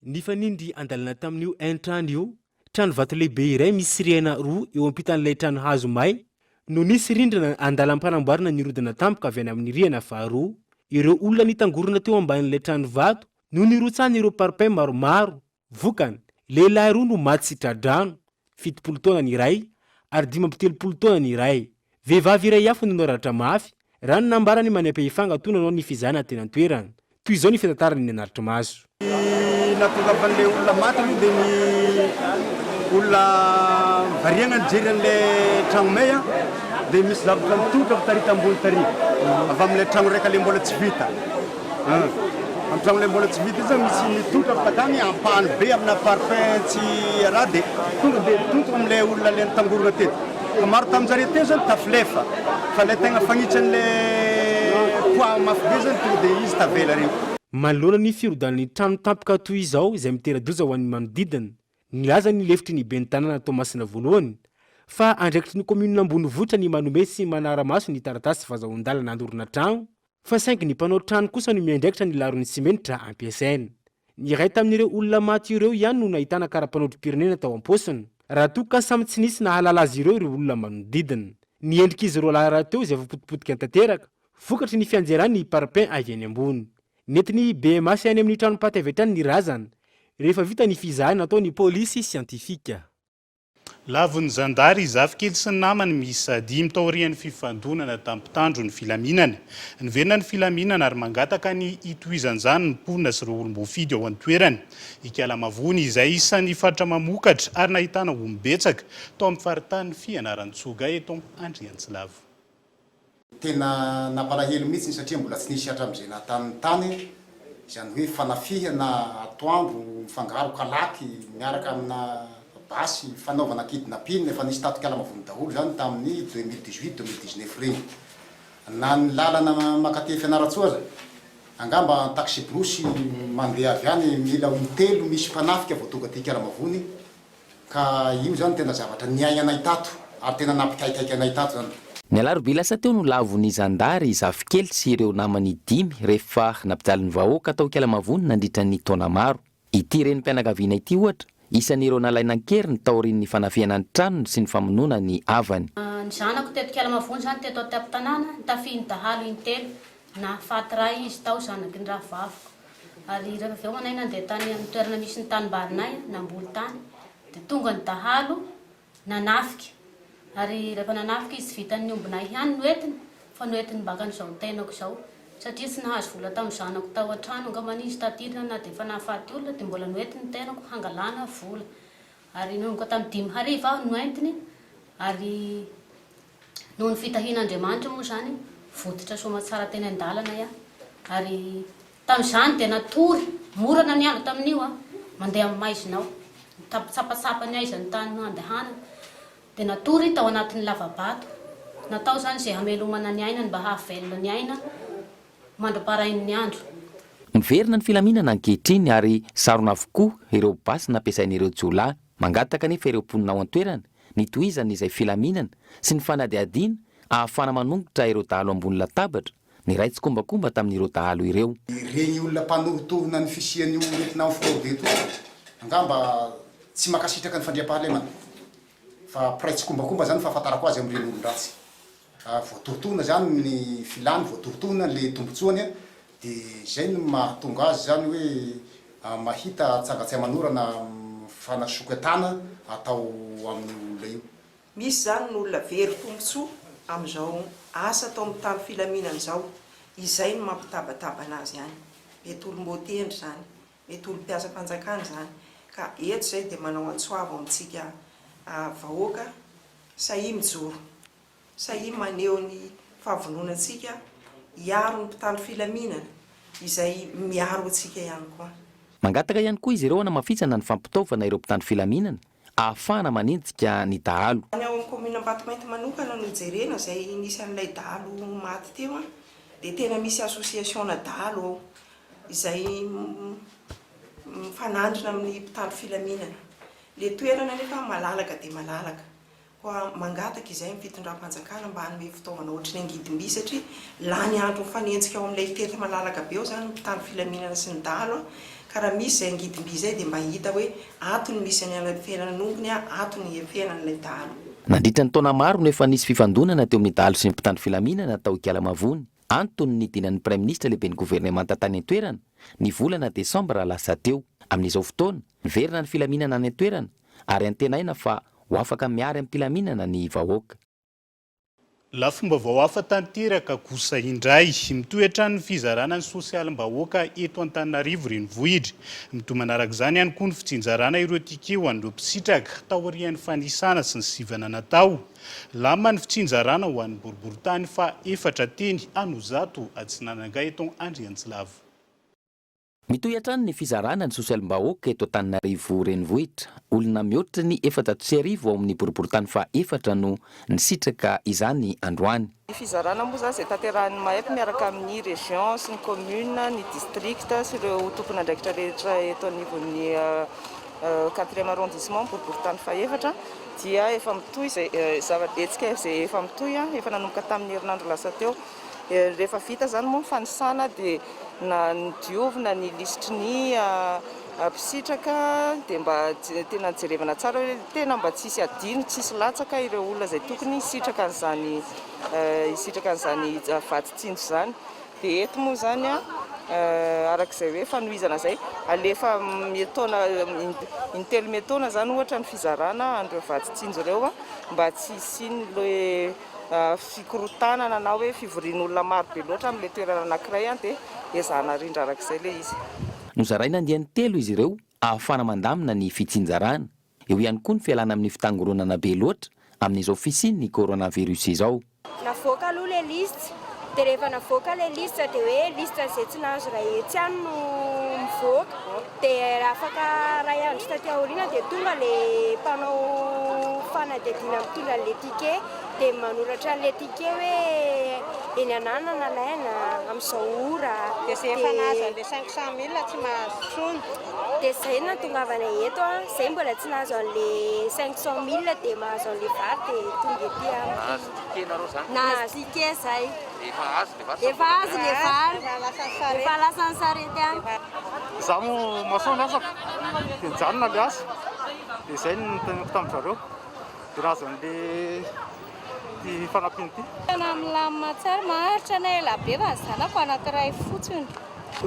Nifanindry andalana tamin'io hain-trano io, trano vato lehibe iray misy rihana roa eo ampitan'ilay trano hazo may no nisy rindrina andalam-panamboarana nirodana tampoka avy any amin'ny rihana faharoa. ireo olona nitangorona teo ambanin'ilay trano vato no nirotsahan'ireo parpaing maromaro. Vokany, lehilahy roa no maty sy tra-drano, 70 taona ny iray ary 35 taona ny iray. Vehivavy iray hafa no naratra mafy, raha ny nambaran'ny manam-pahefana toa nanao ny fizahana teny an-toerana. Toy izao ny fitantarany ny anatri-maso. Ny nahatongavan'ilay olona maty aloha dia ny olona variana nijery an'ilay tragno may dia misy zavatra nitohotra avy tary tambony tary avy amin'ilay tragno raika ilay mbola tsy vita. Amin'ny tragno ilay mbola tsy vita io zany misy nitohotra avy takagny ampahany be amina parpaing tsy raha dia tonga dia nitohotra amin'ilay olona ilay nitangorona teto. Ka maro taminjareo teo zany tafilefa fa ilay tegna fagnitsan'ilay poids mafy be zany tonga dia izy tavela reo. Manoloana ny firodan'ny trano tampoka toy izao izay mitera-doza ho an'ny manodidina, nilaza ny lefitry ny ben'ny tanàna Toamasina voalohany fa andraikitry ny kaominina ambonivohitra ny manome sy manara-maso ny taratasy fazahoan-dalana hanorina trano fa saingy ny mpanao trano kosa no miandraikitra ny laron'ny simenitra ampiasaina. Ny iray tamin'ireo olona maty ireo ihany no nahitana kara-panondrom-pirenena tao am-paosiny, raha toa ka samy tsy nisy nahalala azy ireo ireo olona manodidina. Ny endrik'izy roalahy rahateo izay efa potipotika tanteraka, vokatry ny fianjeran'ny parpaing avy eny ambony. Nentin'ny BMH any amin'ny tranom-paty avy hatrany ny razana, rehefa vita ny fizahana nataon'ny polisy siantifika. Lavon'ny zandary i Zafikely sy ny namany miisa dimy taorian'ny fifandonana tamin'ny mpitandro ny filaminana. Niverina ny filaminana ary mangataka ny hitohizan'izany ny mponina sy ireo olom-boafidy ao an-toerana. Ikalamavony izay isan'ny faritra mamokatra ary nahitana omby betsaka tao amin'ny faritanin'i Fianarantsoa. Gaëtan Andriantsilavo. Tena nampalahelo mihitsy satria mbola tsy nisy hatramin'izay nahatany ny tany, izany hoe fanafihana atoandro mifangaro kalaky miaraka amina basy fanaovana kidnapping efa nisy tato Ikalamavony daholo izany tamin'ny 2018, 2019 ireny. Na ny lalana mankaty Fianarantsoa aza, angamba taxi-brousse mandeha avy any mila in-telo misy mpanafika vao tonga aty Ikalamavony. Ka io izany tena zavatra niaignanay tato ary tena nampikaikaika anay tato izany. Ny alarobia lasa teo no lavon'ny zandary i Zafikely sy ireo namany dimy rehefa nampijaly ny vahoaka tao Ikalamavony nandritra ny taona maro. Ity renim-pianakaviana ity ohatra, isan'ireo nalaina an-keriny taorian'ny fanafihana ny tranony sy ny famonoana ny havany. Ny zanako teto Ikalamavony izany teto an-tampon-tanàna, nitafihin'ny dahalo intelo, nahafaty ray izy tao zanaky ny rahavaviko. Ary rehefa avy eo anay nandeha tany amin'ny toerana misy ny tanimbarinay, namboly tany, dia tonga ny dahalo nanafika. Ary rehefa nanafika izy tsy vitan'ny ombinay ihany no entiny fa noentiny mbakan'izao tenako izao. Satria tsy nahazo vola tamin'ny zanako tao an-trano angambany izy taty na dia efa nahafaty olona dia mbola noentiny ny tenako hangalana vola. Ary nanomboka tamin'ny dimy hariva aho noentiny ary Noho ny fitahian'Andriamanitra moa izany, votitra soamatsara teny an-dalana aho. Ary tamin'izany dia natory, morana ny andro tamin'io an, mandeha amin'ny maizina ao, mitsapatsapa ny aiza ny tany handehanana. Dia natory tao anatin'ny lava-bato. Natao izany izay hamelomana ny aina, ny mba hahavelona ny aina mandra-parain'ny andro. Miverina ny filaminana ankehitriny ary sarona avokoa ireo basy nampiasain'ireo jiolahy. Mangataka anefa ireo mponina ao an-toerana ny tohizana izay filaminana sy ny fanadihadiana ahafahana manongotra ireo dahalo ambony latabatra niray tsikombakomba tamin'ireo dahalo ireo. Ireny olona mpanohitohina ny fisian'io aretina fraude io angamba tsy mankasitraka ny fandriampahalemana fa mpiray tsikombakomba zany ny fahafantarako azy amin'ireny olon-dratsy. Voatohitohina zany ny filany, voatohitohina le tombotsoany de zay no mahatonga azy zany hoe mahita tsangan-tsy aman'orana fanasoketana atao amin'io olona io. Misy izany ny olona very tombotsoa amin'izao asa atao mitandro filaminana izao, izay no mampitabataba anazy any. Mety olom-boatendry izany, mety olom-piasam-panjakana izany, ka eto izay dia manao antso avo amintsika vahoaka, sahia mijoro. Sahia maneho ny fahavononantsika hiaro ny mpitandro filaminana izay miaro antsika ihany koa. Mangataka ihany koa izy ireo hanamafisana ny fampitaovana ireo mpitandro filaminana ahafahana manenjika ny dahalo. Ny ao amin'ny commune Ambatomainty manokana no jerena izay nisy an'ilay dahalo maty teo dia tena misy association-na dahalo ao izay mifanandrina amin'ny mpitandro filaminana. Ilay toerana anefa malalaka dia malalaka. Koa mangataka izahay amin'ny fitondram-panjakana mba hanome fitaovana ohatry ny angidim-by satria lany andro mifanenjika ao amin'ilay tety malalaka be ao izany ny mpitandro filaminana sy ny dahalo ka raha misy izay angidim-by izay dia mba hita hoe ato no misy an'ilay fiainan'ombiny, ato no hiafenan'ilay dahalo. Nandritra ny taona maro no efa nisy fifandonana teo amin'ny dahalo sy ny mpitandro filaminana tao Ikalamavony. Antony nidinan'ny Praiminisitra lehiben'ny governemanta tany an-toerana ny volana desambra lasa teo. Amin'izao fotoana, miverina ny filaminana any an-toerana ary antenaina fa ho afaka mihary am-pilaminana ny vahoaka. Lafim-baovao hafa tanteraka kosa indray. Mitohy hatrany ny fizarana ny sosialim-bahoaka eto Antananarivo Renivohitra. Mitohy manaraka izany ihany koa ny fitsinjarana ireo ticket ho an'ireo mpisitraka, taorian'ny fanisana sy ny sivana natao. Lama ny fitsinjarana ho an'ny boriborintany faha efatra teny Anozato Atsinanana eto Andriantsilavo. Mitohy hatrany ny fizarana ny sosialim-bahoaka eto Antananarivo Renivohitra. Olona mihoatra ny 1400 ao amin'ny boriborintany faha efatra no nisitraka izany androany. Ny fizarana moa izany izay tanterahin'ny MAEP miaraka amin'ny région sy ny commune, ny district sy ireo tompon'andraikitra rehetra eto anivon'ny quatrième arrondissement, boriborintany fahefatra dia efa mitohy izay zava-hetsika izay efa mitohy, efa nanomboka tamin'ny herinandro lasa teo. Rehefa vita izany moa ny fanisana dia na nodiovina ny lisitry ny mpisitraka dia mba tena jerevana tsara hoe tena mba tsisy adino, tsisy latsaka ireo olona izay tokony hisitraka an'izany hisitraka an'izany vatsy tsinjo izany. Dia eto moa izany araka izay hoe fanohizana izay, alefa miha-taona intelo miha-taona izany ohatra ny fizarana an'ireo vatsy tsinjo ireo mba tsy hisian'ilay fikorontanana na hoe fivorian'olona maro be loatra amin'ilay toerana anankiray dia ezahana arindra araka izay ilay izy. Nozaraina andiany telo izy ireo ahafahana mandamina ny fitsinjarana. Eo ihany koa ny fialana amin'ny fitangoronana be loatra amin'izao fisian'ny coronavirus izao. Navoaka aloha ilay liste, dia rehefa navoaka ilay liste dia hoe liste an'izay tsy nahazo iray hetsy ihany no mivoaka. Dia afaka iray andro taty aoriana dia tonga ilay mpanao fanadihadiana mitondra an'ilay ticket dia manoratra an'ilay ticket hoe eny ananana alaina amin'izao ora. Dia izay efa nahazo an'ilay 500 mille tsy mahazo intsony. Dia izay no nahatongavana eto an, izay mbola tsy nahazo an'ilay 500 mille dia mahazo an'ilay vary dia tonga ety amiko. Nahazo ticket nareo izany? Nahazo ticket izay. Efa azo ilay vary? Efa azo ilay vary. Efa lasan'ny sarety any. Izaho moa maçon ny asako dia nijanona ilay asa dia izay no noteneniko tamin-dry zareo dia nahazo an'ilay ity fanampiana ity. Tena milamina tsara, maharitra anay ela be fa ny zanako anankiray fotsiny.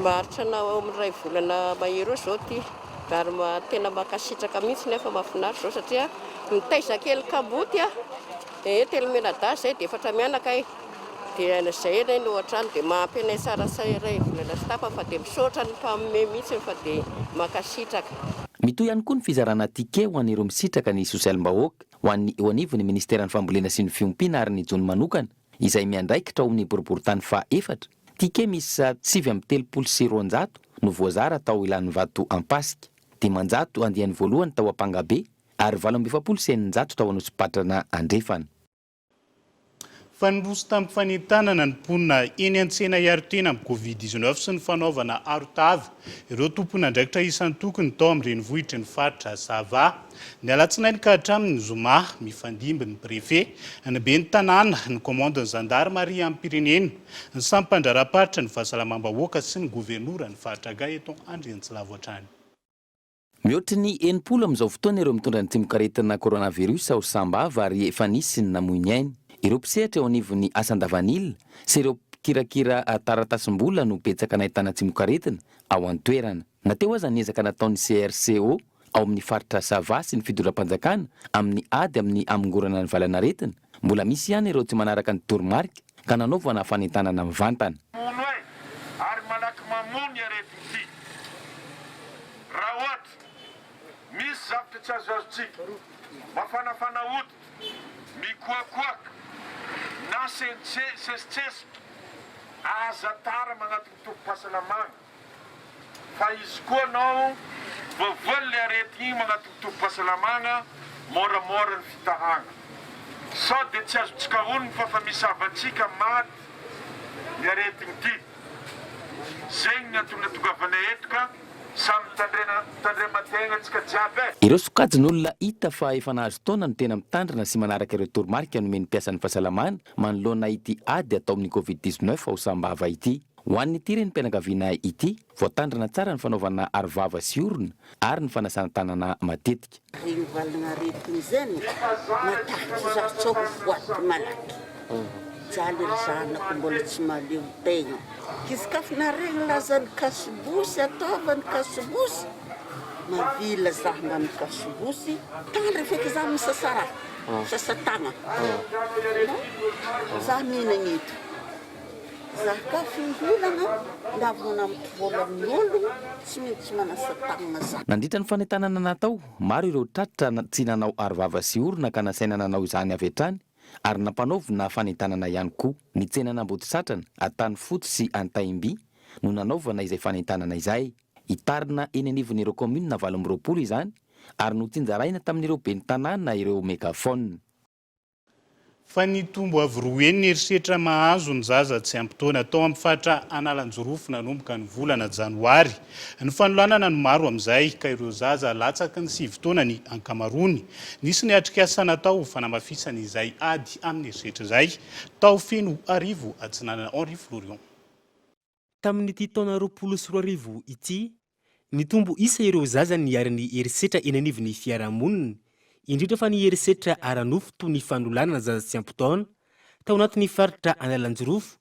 Maharitra anao eo amin'ny iray volana mahery eo izao ity ary tena mankasitraka mihitsy nefa mahafinaritra izao satria mitaiza kely kamboty aho, ee telo mianadahy izay dia efatra mianaka eh. Dia izay anie no hatrany dia mahampy anay tsara say iray volana sy tapany fa dia misaotra ny mpanome mihitsy fa dia mankasitraka. Mitohy ihany koa ny fizarana ticket ho an'ireo misitraka ny sosialim-bahoaka, ho an'ny eo anivon'ny Ministeran'ny Fambolena sy ny Fiompiana ary ny Jono manokana, izay miandraikitra ao amin'ny boriborintany faha efatra. Ticket miisa 239 no voazara tao Ilanivato Ampasika, 500 andiany voalohany tao Ampangabe ary 648 tao Anosipatrana Andrefana. Fa niroso tamin'ny fanentanana ny mponina eny an-tsena hiaro tena amin'ny Covid 19 sy ny fanaovana arotava ireo tompon'andraikitra isan-tokony tao amin'ny renivohitry ny faritra Sava. Ny alatsinainy ka hatramin'ny zoma, mifandimby ny prefe, ny ben'ny tanàna, ny komandin'ny zandarimariam-pirenena, ny sampan-draharaham-paritry ny fahasalamam-bahoaka sy ny governoran'ny faritra Aga eto Andriantsilavo hatrany. Mihoatry ny 60 amin'izao fotoana ireo mitondra ny tsimokaretina coronavirus ao Sambava ary efa nisy ny namoy ny ainy. Ireo mpisehatra eo anivon'ny asan-davanila sy ireo mpikirakira taratasim-bola no betsaka nahitana tsimokaretina ao an-toerana. Na teo aza ny ezaka nataon'ny CRCO ao amin'ny faritra Sava sy ny fitondram-panjakana amin'ny ady amin'ny hamongorana ny valanaretina, mbola misy ihany ireo tsy manaraka ny toromarika ka nanaovana fanentanana mivantana. Mamono e! Ary malaky mamono ny aretina ity. Raha ohatra misy zavtra tsy azoazontsika, mafanafana hoditra, mikoakoaka, na sesitsesika, aza tara magnatony tobim-pahasalamagna fa izy koa anao voavoan'le aretigny igny magnatony tobim-pahasalamagna môramôra ny fitahagna. Sao dia tsy azontsika onony fa fa misy havantsika maty ny aretigny ty. Zegny ny antony natongavanay eto ka samy mitandrena mitandrema tegna tsika jiaby e! Ireo sokajin'olona hita fa efa nahazo taona no tena mitandrina sy manaraka ireo toromarika nomen'ny mpiasan'ny fahasalamana manoloana ity ady atao amin'ny Covid 19 ao Sambava ity. Ho an'ity renim-pianakaviana ity, voatandrina tsara ny fanaovana arovava sy orona ary ny fanasana tanana matetika. Regny valagnaretigny zegny matahotro za tsao ho voaty malaky. Mijaly ry zanako mbola tsy mahaleo tegna. K'izy ka fa naregny lazan'ny kasibosy ataovany kasibosy, mavila zah mba mikasibosy, tandry feky zah misasa raha, misasa tagna, non, zah mihinagna eto, zah ka fihinagna na vao nampy vola amin'ologno tsy maintsy manasa tagnana zah. Nandritra ny fanentanana natao, maro ireo tratra tsy nanao arovava sy orona ka nasaina nanao izany avy hatrany ary nampanaovina fanentanana ihany koa. Ny tsenan'Ambodisatrana, Antanifotsy sy Antaimby no nanaovana izay fanentanana izay. Hitarina eny anivon'ireo kaominina 28 izany ary notsinjaraina tamin'ireo ben'ny tanàna ireo megaphone. Fa nitombo avo roa heny ny herisetra mahazo ny zaza tsy ampy taona tao amin'ny faritra Analanjirofo nanomboka ny volana janoary. Ny fanolanana no maro amin'izay ka ireo zaza latsaky ny sivy taona ny ankamaroany. Nisy ny atrikasa natao ho fanamafisana izay ady amin'ny herisetra izay tao Fenoarivo Atsinanana Henri Florion. Tamin'ity taona 2020 ity, nitombo isa ireo zaza niharan'ny herisetra eny anivon'ny fiarahamonina, indrindra fa ny herisetra ara-nofo toy ny fanolanana zaza tsy ampy taona, tao anatin'ny faritra Analanjirofo,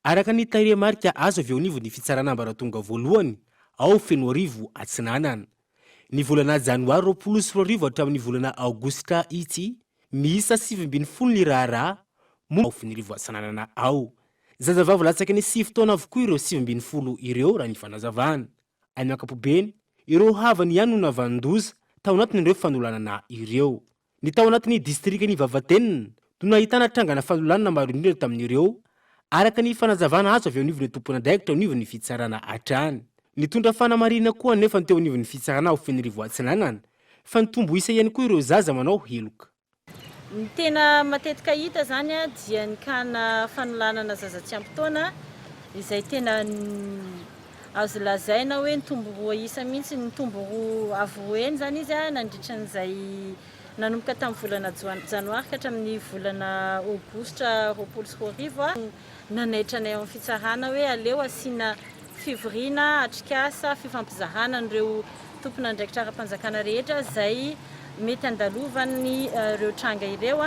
araka ny tarehimarika azo avy eo anivon'ny fitsarana ambaratonga voalohany ao Fenoarivo Atsinanana. Ny volana janoary 2020 hatramin'ny volana aogositra ity, miisa 19 ny raharaha momba ao Fenerivo Atsinanana ao. Zazavavy latsaky ny sivy taona avokoa ireo 19 ireo raha ny fanazavana. Amin'ny ankapobeny, ireo havany ihany no nahavanon-doza tao anatin'ireo fanolanana ireo. Ny tao anatin'ny distrikan'i Vavatenina no nahitana trangana fanolanana maro indrindra tamin'ireo, araka ny fanazavana azo avy eo anivon'ny tompon'andraikitra eo anivon'ny fitsarana hatrany. Nitondra fanamarihana koa anefa ny teo anivon'ny fitsarana ao Fenerivo Atsinanana fa nitombo isa ihany koa ireo zaza manao heloka. Ny tena matetika hita izany dia ny cas-na fanolanana zaza tsy ampy taona izay tena Azo lazaina hoe nitombo roa isa mihitsy, nitombo roa avo roa heny izany izy nandritra an'izay nanomboka tamin'ny volana janoary ka hatramin'ny volana aogositra 2020. Nanaitra anay ao amin'ny fitsarana hoe aleo asiana fivoriana, atrikasa, fifampizarana an'ireo tompon'andraikitra ara-panjakana rehetra izay mety handalovan'ireo tranga ireo.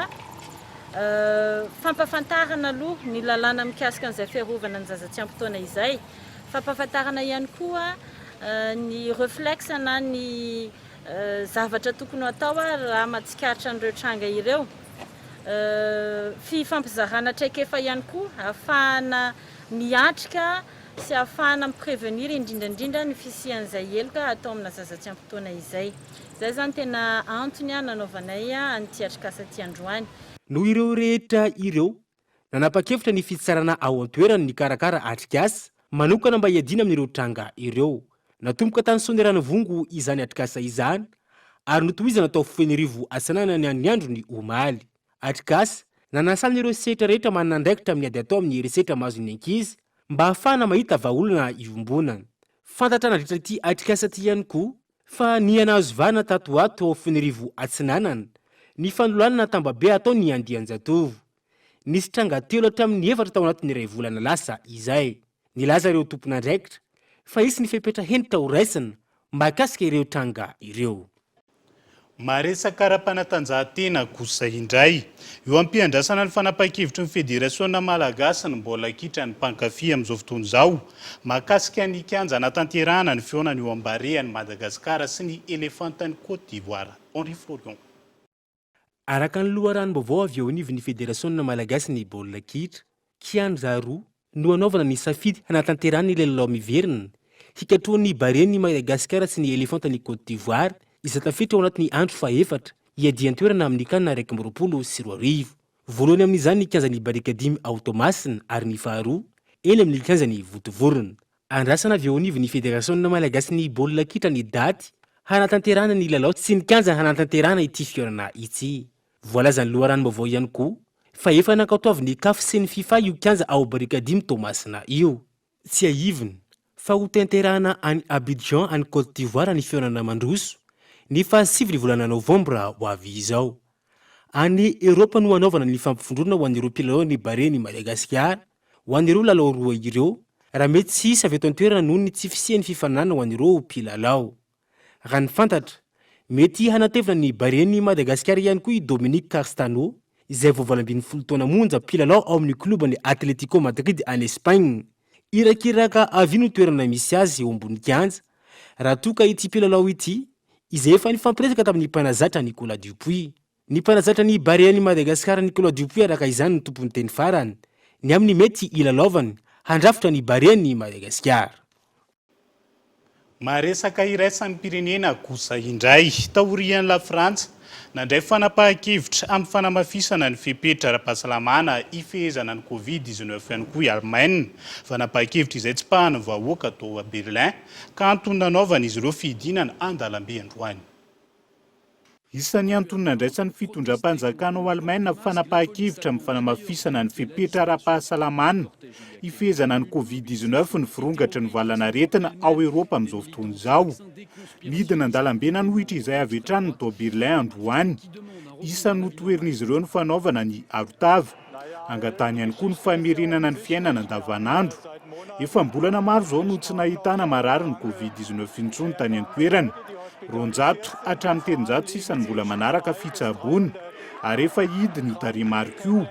Fampahafantarana aloha ny lalàna mikasika an'izay fiarovana ny zaza tsy ampy taona izay. Fampahafantarana ihany koa ny reflexe na ny zavatra tokony ho atao raha mahatsikaritra an'ireo tranga ireo. Fifampizarana traikefa ihany koa ahafahana miatrika sy ahafahana mi-prevenir indrindra indrindra ny fisian'izay heloka atao amina zaza tsy ampy taona izay. Izay izany tena antony nanaovanay an'ity atrikasa ity androany. Noho ireo rehetra ireo, nanapa-kevitra ny fitsarana ao an-toerana nikarakara atrikasa manokana mba hiadiana amin'ireo tranga ireo. Natomboka tany Soanierana-Ivongo izany atrikasa izany ary notohizana tao Fenoarivo Atsinanana ny andron'ny omaly. Atrikasa, nanasana ireo sehatra rehetra manana andraikitra amin'ny ady atao amin'ny herisetra mahazo ny ankizy mba hahafahana mahita vahaolana iombonana. Fantatra nandritra ity atrikasa ity ihany koa fa niha-nahazo vahana tato ho ato ao Fenerivo Atsinanana ny fanolanana tambabe ataon'ny andian-jatovo. Nisy tranga telo hatramin'ny efatra tao anatin'ny iray volana lasa izay. Nilaza ireo tompon'andraikitra fa hisy ny fepetra hentitra horaisina mahakasika ireo tranga ireo. Maresaka ara-panatanjahantena kosa indray. Eo am-piandrasana ny fanapahan-kevitry ny Federasiona malagasy ny baolina kitra ny mpankafy amin'izao fotoana izao mahakasika ny kianja hanatanterahana ny fihaonana eo amin'ny Barea an'i Madagasikara sy ny Elefantan'i Côte d'Ivoire. Henri Florion. Araka ny loharanom-baovao avy eo anivon'ny Federasiona malagasy ny baolina kitra, kianja roa no hanaovana ny safidy hanatanterahana ilay lalao miverina, hikatrohan'ny Barean'i Madagasikara sy ny Elefantan'i Côte d'Ivoire, izay tafiditra ao anatin'ny andro fahefatra hiadian-toerana amin'ny Can 2021. Voalohany amin'izany ny kianjan'ny Barikadimy ao Toamasina ary ny faharoa eny amin'ny kianjan'i Vontovorona. Andrasana avy eo anivon'ny Federasiona malagasin'ny baolina kitra ny daty hanatanterahana ny lalao sy ny kianja hanatanterahana ity fihaonana ity. Voalazan'ny loharanom-baovao ihany koa fa efa nankatoavin'ny Caf sy ny Fifa io kianja ao Barikadimy Toamasina io. Tsiahivina fa hotanterahana any Abidjan any Côte d'Ivoire ny fihaonana mandroso ny fahasivy ny volana novambra ho avy izao. Any Eoropa no hanaovana ny fampivondronana ho an'ireo mpilalao ny Barean'i Madagasikara Ho an'ireo lalao roa ireo, raha mety tsy hisy avy eto an-toerana noho ny tsy fisian'ny fifaninanana ho an'ireo mpilalao. Raha ny fantatra, mety hanatevina ny Barean'i Madagasikara ihany koa i Dominique Carstano, izay vao 18 taona monja, mpilalao ao amin'ny kloban'ny Atletico Madrid any Espagne. Irakiraka avy no toerana misy azy eo ambony kianja, raha toa ka ity mpilalao ity, izay efa nifampiresaka tamin'ny mpanazatra Nicolas Dupuis. Ny mpanazatra ny Barean'i Madagasikara Nicolas Dupuis araka izany no tompon'ny teny farany, ny amin'ny mety hilalaovany handrafitra ny Barean'i Madagasikara. Maharesaka iraisam-pirenena kosa indray. Taorian'i Lafrantsa, nandray fanapahan-kevitra amin'ny fanamafisana ny fepetra ara-pahasalamana hifehezana ny Covid 19 ihany koa i Alemaina. Fanapahan-kevitra izay tsipahan'ny vahoaka tao Berlin ka antony nanaovan'izy ireo fidinana an-dalambe androany. Isan'ny antony nandraisan'ny fitondram-panjakana ao Alemaina fanapahan-kevitra amin'ny fanamafisana ny fepetra ara-pahasalamana hifehezana ny Covid 19 ny firongatry ny valanaretina ao Eoropa amin'izao fotoana izao. Nidina an-dalambe nanohitra izay avy hatrany ny tao Berlin androany. Isan'ny notoherin'izy ireo ny fanaovana ny arotava. Angatahany ihany koa ny famerenana ny fiainana andavanandro. Efa am-bolana maro izao no tsy nahitana marary ny Covid 19 intsony tany an-toerana. 200 hatramin'ny 300 sisa no mbola manaraka fitsaboana ary efa hidina io tarehimarika io.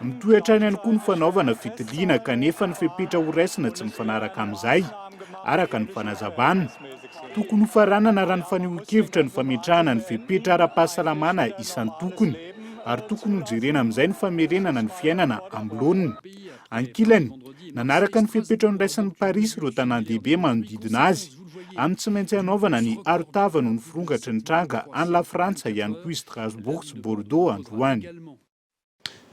Mitohy hatrany ihany koa ny fanaovana fitiliana kanefa ny fepetra horaisina tsy mifanaraka amin'izay, araka ny fanazavana. Tokony hofaranana raha ny fanehoan-kevitra ny fametrahana ny fepetra ara-pahasalamana isan-tokony ary tokony hojerena amin'izay ny famerenana ny fiainana amin'ny laoniny. Ankilany, nanaraka ny fepetra noraisin'i Parisy ireo tanàn-dehibe manodidina azy, amin'ny tsy maintsy hanaovana ny arotava noho ny firongatry ny tranga any Lafrantsa ihany koa i Strasbourg sy Bordeaux androany.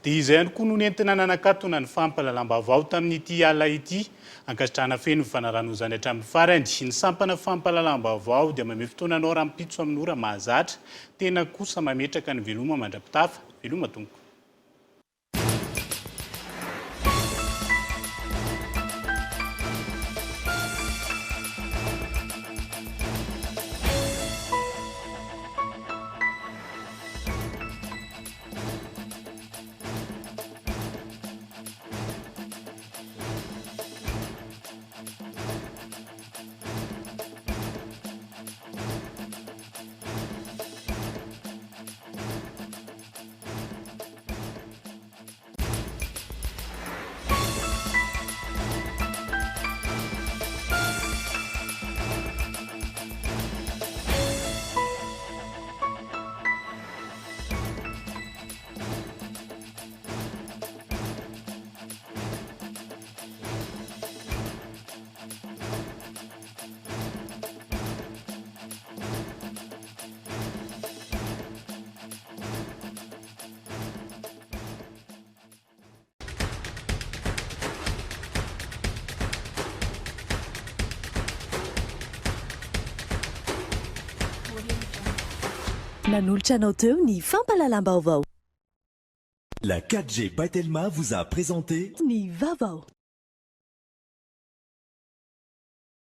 Dia izay ihany koa no nentina nanakatona ny fampahalalam-baovao tamin'ity alina ity. Ankasitrahana feno ny fanarahana izany hatramin'ny farany. Ny sampana fampahalalam-baovao dia mamehy fotoana anao rahampitso amin'ny ora mahazatra. Tena kosa mametraka ny veloma mandra-pitafa. Veloma tompoko. Nanolotra anao teo ny fampahalalam-baovao. La 4G by Telma vous a présenté. Ny vaovao.